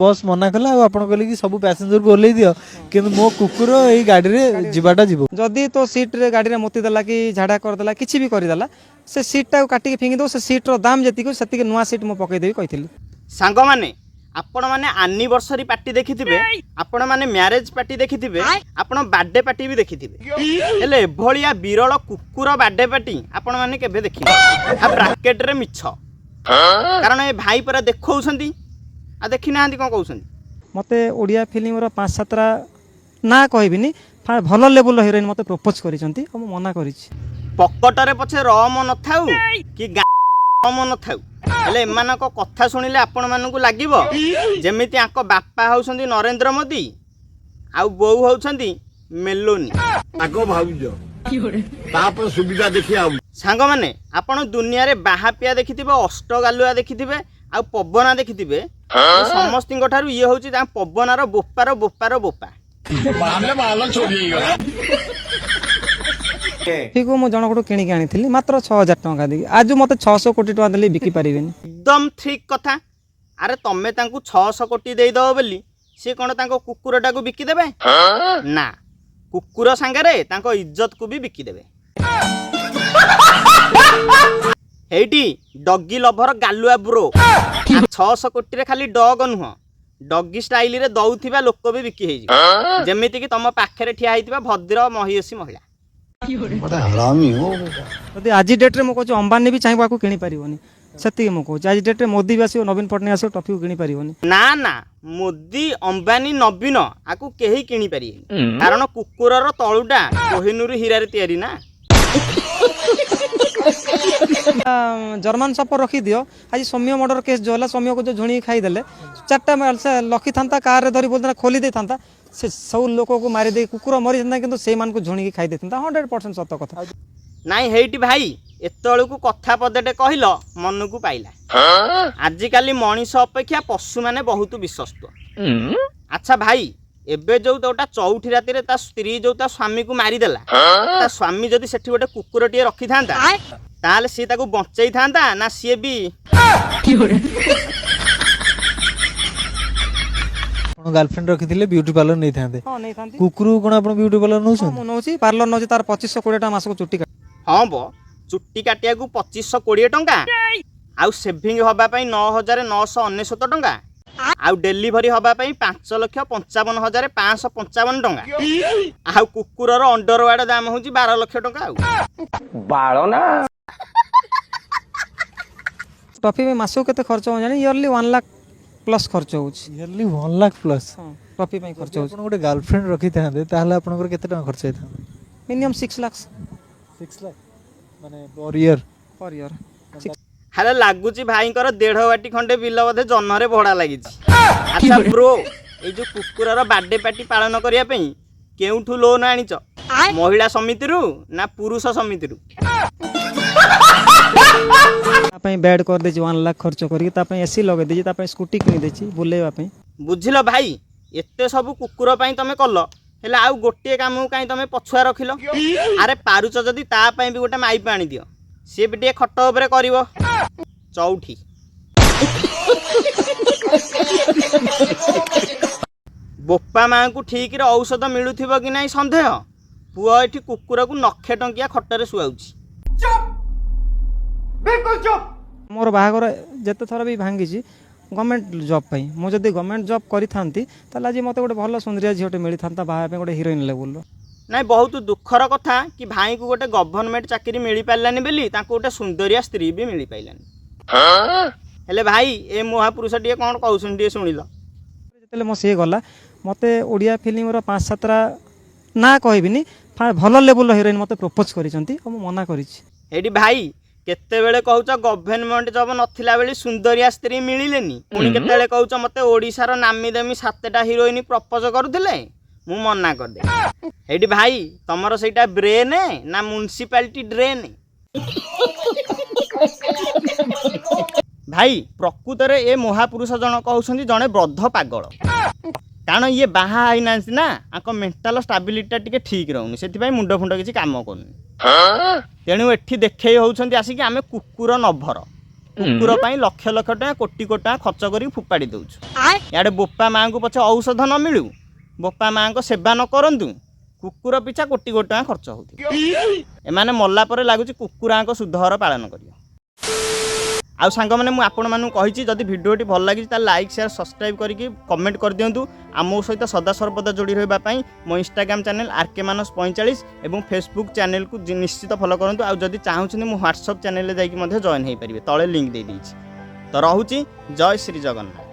Bus ମନା କଲା ଆଉ ଆପଣ କହିଲେ କି ସବୁ ପ୍ୟାସେଞ୍ଜରକୁ ଓହ୍ଲେଇ ଦିଅ, କିନ୍ତୁ ମୋ କୁକୁର ଏଇ ଗାଡ଼ିରେ ଯିବାଟା ଯିବ। ଯଦି ତୋ ସିଟ୍ରେ ଗାଡ଼ିରେ ମୁତି ଦେଲା କି ଝାଡ଼ା କରିଦେଲା, କିଛି ବି କରିଦେଲା, ସେ ସିଟ୍ଟାକୁ କାଟିକି ଫିଙ୍ଗି ଦେବୁ। ସେ ସିଟ୍ର ଦାମ ଯେତିକି, ସେତିକି ନୂଆ ସିଟ୍ ମୁଁ ପକେଇଦେବି କହିଥିଲି। ସାଙ୍ଗମାନେ, ଆପଣମାନେ ଆନିଭର୍ସରୀ ପାର୍ଟି ଦେଖିଥିବେ, ଆପଣମାନେ ମ୍ୟାରେଜ ପାର୍ଟି ଦେଖିଥିବେ, ଆପଣ ବାର୍ଥଡେ ପାର୍ଟି ବି ଦେଖିଥିବେ, ହେଲେ ଏଭଳିଆ ବିରଳ କୁକୁର ବାର୍ଥଡେ ପାର୍ଟି ଆପଣମାନେ କେବେ ଦେଖିବେ? ଆଉ ବ୍ରାକେଟରେ ମିଛ, କାରଣ ଏ ଭାଇ ପରା ଦେଖାଉଛନ୍ତି ଆଉ ଦେଖିନାହାନ୍ତି କ'ଣ କହୁଛନ୍ତି। ମୋତେ ଓଡ଼ିଆ ଫିଲ୍ମର ପାଞ୍ଚ ସାତଟା ନାଁ କହିବିନି, ଭଲ ଲେବୁଲ୍ର ହିରୋଇନ୍ ମୋତେ ପ୍ରପୋଜ୍ କରିଛନ୍ତି ଆଉ ମୁଁ ମନା କରିଛି। ପକଟରେ ପଛେ ରମ ନଥାଉ କି ରମ ନଥାଉ, ହେଲେ ଏମାନଙ୍କ କଥା ଶୁଣିଲେ ଆପଣମାନଙ୍କୁ ଲାଗିବ ଯେମିତି ଆଙ୍କ ବାପା ହେଉଛନ୍ତି ନରେନ୍ଦ୍ର ମୋଦି ଆଉ ବୋଉ ହେଉଛନ୍ତି ମେଲୋନି। ଆଗ ଭାଉଜ, ତାପରେ ସୁବିଧା ଦେଖି ଆଉ। ସାଙ୍ଗମାନେ, ଆପଣ ଦୁନିଆରେ ବାହାପିଆ ଦେଖିଥିବେ, ଅଷ୍ଟଗାଲୁଆ ଦେଖିଥିବେ ଆଉ ପବନା ଦେଖିଥିବେ। ସମସ୍ତିଙ୍କ ଠାରୁ ଇଏ ହଉଛି ତାଙ୍କ ପବନାର ବୋପାର ବୋପାର ବୋପା। ମାଲ ଚୋରି ହେଇଗଲା। ଠିକ୍, ମୁଁ ଜଣଙ୍କଠୁ କିଣିକି ଆଣିଥିଲି ମାତ୍ର 6000 ଟଙ୍କା ଦେଇକି। ଆଜି ମୋତେ 600 କୋଟି ଟଙ୍କା ଦେଲେ ବିକି ପାରିବିନି। ଏକଦମ ଠିକ କଥା। ଆରେ, ତମେ ତାଙ୍କୁ 600 କୋଟି ଦେଇଦବ ବୋଲି ସିଏ କ'ଣ ତାଙ୍କ କୁକୁରଟାକୁ ବିକିଦେବେ? ନା, କୁକୁର ସାଙ୍ଗରେ ତାଙ୍କ ଇଜ୍ଜତକୁ ବି ବିକିଦେବେ। ହେଇଟି ଡଗି ଲଭର ଗାଲୁଆ ବ୍ରୋ। 600 କୋଟିରେ ଖାଲି ଡଗ ନୁହଁ, ଡଗି ଷ୍ଟାଇଲରେ ଦଉଥିବା ଲୋକ ବି ବିକି ହେଇଯିବ, ଯେମିତିକି ତମ ପାଖରେ ଠିଆ ହେଇଥିବା ଭଦ୍ର ମହିୟସୀ ମହିଳା। ଯଦି ଆଜି ଡେଟ୍ରେ ମୁଁ କହୁଛି, ଅମ୍ବାନୀ ବି ଚାହିଁବ ଆକୁ କିଣିପାରିବନି, ସେତିକି ମୁଁ କହୁଛି। ଆଜି ଡେଟ୍ରେ ମୋଦି ବି ଆସିବ, ନବୀନ ପଟ୍ଟନାୟକ ଆସିବ, ଟଫିକୁ କିଣିପାରିବନି। ନା ନା, ମୋଦି, ଅମ୍ବାନୀ, ନବୀନ ଆକୁ କେହି କିଣିପାରିବେନି, କାରଣ କୁକୁରର ତଳୁଟା କୋହିନୁର ହୀରାରେ ତିଆରି ନା। German super ରଖିଦିଅ। ଆଜି ସୌମ୍ୟ ମର୍ଡର କେସ୍ ଯେଉଁ ହେଲା, ସୌମ୍ୟକୁ ଯେଉଁ ଝୁଣିକି ଖାଇଦେଲେ, ଚାରିଟା ସେ ରଖିଥାନ୍ତା, କାରରେ ଧରି ବୋଲଥାନ୍ତା, ଖୋଲି ଦେଇଥାନ୍ତା, ସେ ସବୁ ଲୋକକୁ ମାରିଦେଇ କୁକୁର ମରିଥାନ୍ତା, କିନ୍ତୁ ସେଇମାନଙ୍କୁ ଝୁଣିକି ଖାଇ ଦେଇଥାନ୍ତା। 100% ସତ କଥା। ନାଇଁ, ହେଇଟି ଭାଇ, ଏତେବେଳକୁ କଥା ପଦଟେ କହିଲ, ମନକୁ ପାଇଲା। ଆଜିକାଲି ମଣିଷ ଅପେକ୍ଷା ପଶୁମାନେ ବହୁତ ବିଶ୍ୱସ୍ତ। ଆଚ୍ଛା ଭାଇ, ଏବେ ଯୋଉ ଯୋଉଟା ଚଉଠି ରାତିରେ ତା ସ୍ତ୍ରୀ ଯୋଉ ତା ସ୍ୱାମୀକୁ ମାରିଦେଲା, ତା ସ୍ୱାମୀ ଯଦି ସେଠି ଗୋଟେ କୁକୁରଟିଏ ରଖିଥାନ୍ତା, ତାହେଲେ ସିଏ ତାକୁ ବଞ୍ଚେଇଥାନ୍ତା ନା ସିଏ ବି ଆପଣ ଗାର୍ଲଫ୍ରେଣ୍ଡ ରଖିଥିଲେ ବ୍ୟୁଟି ପାର୍ଲର ନେଇଥାନ୍ତେ? ହଁ, ନେଇଥାନ୍ତି। କୁକୁରକୁ କ'ଣ ଆପଣ ବ୍ୟୁଟି ପାର୍ଲର ହଁ, ନେଉଛନ୍ତି? ମୁଁ ନେଉଛି, ପାର୍ଲର ନେଉଛି। ତାର 2520 ଟଙ୍କା ମାସକୁ ଚୁଟି କାଟ। ହଁ ବ, ଚୁଟି କାଟିବାକୁ 2520 ଟଙ୍କା, ଆଉ ସେଭିଂ ହବା ପାଇଁ 9999 ଟଙ୍କା, ଆଉ ଡେଲିଭରି ହବା ପାଇଁ 5,55,555 ଟଙ୍କା, ଆଉ କୁକୁରର ଅଣ୍ଡରୱାର୍ଡ ଦାମ ହେଉଛି 12 ଲକ୍ଷ ଟଙ୍କା ଆଉ। ଟଫି ପାଇଁ ମାସକୁ କେତେ ଖର୍ଚ୍ଚ ହେବ ଜାଣି, ଇୟରଲି 1 ଲାଖ ପ୍ଲସ୍ ଖର୍ଚ୍ଚ ହେଉଛି। ଇୟରଲି 1 ଲାଖ ପ୍ଲସ୍? ହଁ, ଟଫି ପାଇଁ ଖର୍ଚ୍ଚ ହେଉଛି। ଆପଣ ଗୋଟେ ଗାର୍ଲଫ୍ରେଣ୍ଡ ରଖିଥାନ୍ତେ, ତାହେଲେ ଆପଣଙ୍କର କେତେ ଟଙ୍କା ଖର୍ଚ୍ଚ ହେଇଥାନ୍ତା? ମିନିମମ୍ 6 ଲାକ୍ସ। 6 ଲାଖ ମାନେ ପର ଇୟର? Per year. ହେଲେ ଲାଗୁଛି ଭାଇଙ୍କର ଦେଢ଼ ବାଟି ଖଣ୍ଡେ ବିଲ ବୋଧେ ଜହ୍ନରେ ଭଡ଼ା ଲାଗିଛି। ଆଚ୍ଛା ବ୍ରୋ, ଏଇ ଯୋଉ କୁକୁରର ବାର୍ଥଡେ ପାର୍ଟି ପାଳନ କରିବା ପାଇଁ କେଉଁଠୁ ଲୋନ୍ ଆଣିଛ? ମହିଳା ସମିତିରୁ ନା ପୁରୁଷ ସମିତିରୁ? ତା ପାଇଁ ବେଡ୍ କରିଦେଇଛି 1 ଲାଖ ଖର୍ଚ୍ଚ କରିକି, ତା ପାଇଁ ଏସି ଲଗେଇ ଦେଇଛି, ତା ପାଇଁ ସ୍କୁଟି କିଣିଦେଇଛି ବୁଲେଇବା ପାଇଁ। ବୁଝିଲ ଭାଇ, ଏତେ ସବୁ କୁକୁର ପାଇଁ ତମେ କଲ, ହେଲେ ଆଉ ଗୋଟିଏ କାମକୁ କାହିଁ ତମେ ପଛୁଆ ରଖିଲ? ଆରେ, ପାରୁଛ ଯଦି ତା ପାଇଁ ବି ଗୋଟେ ମାଇପ ଆଣିଦିଅ, ସିଏ ବି ଟିକେ ଖଟ ଉପରେ କରିବ ଚଉଠି। ବୋପା ମାଙ୍କୁ ଠିକରେ ଔଷଧ ମିଳୁଥିବ କି ନାହିଁ ସନ୍ଦେହ, ପୁଅ ଏଠି କୁକୁରକୁ ନଖେ ଟଙ୍କିଆ ଖଟରେ ଶୁଆଉଛି। ମୋର ବାହାଘର ଯେତେ ଥର ବି ଭାଙ୍ଗିଛି ଗଭର୍ଣ୍ଣମେଣ୍ଟ ଜବ୍ ପାଇଁ। ମୁଁ ଯଦି ଗଭର୍ଣ୍ଣମେଣ୍ଟ ଜବ୍ କରିଥାନ୍ତି, ତାହେଲେ ଆଜି ମୋତେ ଗୋଟେ ଭଲ ସୁନ୍ଦରିଆ ଝିଅଟେ ମିଳିଥାନ୍ତା ବାହା ହେବା ପାଇଁ, ଗୋଟେ ହିରୋଇନ୍ ଲେବୁଲ୍ର। ନାଇଁ, ବହୁତ ଦୁଃଖର କଥା କି ଭାଇଙ୍କୁ ଗୋଟେ ଗଭର୍ଣ୍ଣମେଣ୍ଟ ଚାକିରି ମିଳିପାରିଲାନି ବୋଲି ତାଙ୍କୁ ଗୋଟେ ସୁନ୍ଦରିଆ ସ୍ତ୍ରୀ ବି ମିଳିପାରିଲାନି। ହେଲେ ଭାଇ, ଏ ମହାପୁରୁଷ ଟିକେ କ'ଣ କହୁଛନ୍ତି ଟିକେ ଶୁଣିଲ। ଯେତେବେଳେ ମୋ ସିଏ ଗଲା, ମୋତେ ଓଡ଼ିଆ ଫିଲ୍ମର ପାଞ୍ଚ ସାତଟା ନାଁ କହିବିନି, ଭଲ ଲେବୁଲ୍ର ହିରୋଇନ୍ ମୋତେ ପ୍ରପୋଜ୍ କରିଛନ୍ତି ଆଉ ମୁଁ ମନା କରିଛି। ଏଇଠି ଭାଇ, କେତେବେଳେ କହୁଛ ଗଭର୍ଣ୍ଣମେଣ୍ଟ ଜବ୍ ନଥିଲା ବେଳେ ସୁନ୍ଦରିଆ ସ୍ତ୍ରୀ ମିଳିଲେନି, ପୁଣି କେତେବେଳେ କହୁଛ ମୋତେ ଓଡ଼ିଶାର ନାମୀ ଦାମୀ ସାତଟା ହିରୋଇନ୍ ପ୍ରପୋଜ କରୁଥିଲେ, ମୁଁ ମନା କରିଦେଲି। ଏଇଠି ଭାଇ, ତମର ସେଇଟା ବ୍ରେନ୍ ନା ମ୍ୟୁନିସିପାଲିଟି ଡ୍ରେନ୍? ଭାଇ, ପ୍ରକୃତରେ ଏ ମହାପୁରୁଷ ଜଣକ ହେଉଛନ୍ତି ଜଣେ ବଦ୍ଧ ପାଗଳ, କାରଣ ଇଏ ବାହା ହେଇନାହାନ୍ତି ନା, ଆଙ୍କ ମେଣ୍ଟାଲ ଷ୍ଟାବିଲିଟିଟା ଟିକେ ଠିକ୍ ରହୁନି, ସେଥିପାଇଁ ମୁଣ୍ଡ ଫୁଣ୍ଡ କିଛି କାମ କରୁନି। ତେଣୁ ଏଠି ଦେଖେଇ ହେଉଛନ୍ତି ଆସିକି ଆମେ କୁକୁର ଲଭର। କୁକୁର ପାଇଁ ଲକ୍ଷ ଲକ୍ଷ ଟଙ୍କା, କୋଟି କୋଟି ଟଙ୍କା ଖର୍ଚ୍ଚ କରିକି ଫୋପାଡ଼ି ଦେଉଛୁ। ଇଆଡ଼େ ବୋପା ମାଆଙ୍କୁ ପଛେ ଔଷଧ ନ ମିଳୁ, ବୋପା ମାଆଙ୍କ ସେବା ନ କରନ୍ତୁ, କୁକୁର ପିଛା କୋଟି କୋଟି ଟଙ୍କା ଖର୍ଚ୍ଚ ହେଉଥିବ। ଏମାନେ ମଲା ପରେ ଲାଗୁଛି କୁକୁରାଙ୍କ ସୁଧଘର ପାଳନ କରିବ। ଆଉ ସାଙ୍ଗମାନେ, ମୁଁ ଆପଣମାନଙ୍କୁ କହିଛି, ଯଦି ଭିଡ଼ିଓଟି ଭଲ ଲାଗିଛି ତାହେଲେ ଲାଇକ୍, ସେୟାର, ସବସ୍କ୍ରାଇବ୍ କରିକି କମେଣ୍ଟ କରିଦିଅନ୍ତୁ। ଆଉ ମୋ ସହିତ ସଦାସର୍ବଦା ଯୋଡ଼ି ରହିବା ପାଇଁ ମୋ ଇନଷ୍ଟାଗ୍ରାମ ଚ୍ୟାନେଲ୍ ଆର୍ କେ ମାନସ 45 ଏବଂ ଫେସବୁକ୍ ଚ୍ୟାନେଲକୁ ନିଶ୍ଚିତ ଫଲୋ କରନ୍ତୁ। ଆଉ ଯଦି ଚାହୁଁଛନ୍ତି, ମୁଁ ହ୍ୱାଟ୍ସଅପ୍ ଚ୍ୟାନେଲରେ ଯାଇକି ମଧ୍ୟ ଜଏନ୍ ହେଇପାରିବେ, ତଳେ ଲିଙ୍କ୍ ଦେଇଦେଇଛି। ତ ରହୁଛି, ଜୟ ଶ୍ରୀ ଜଗନ୍ନାଥ।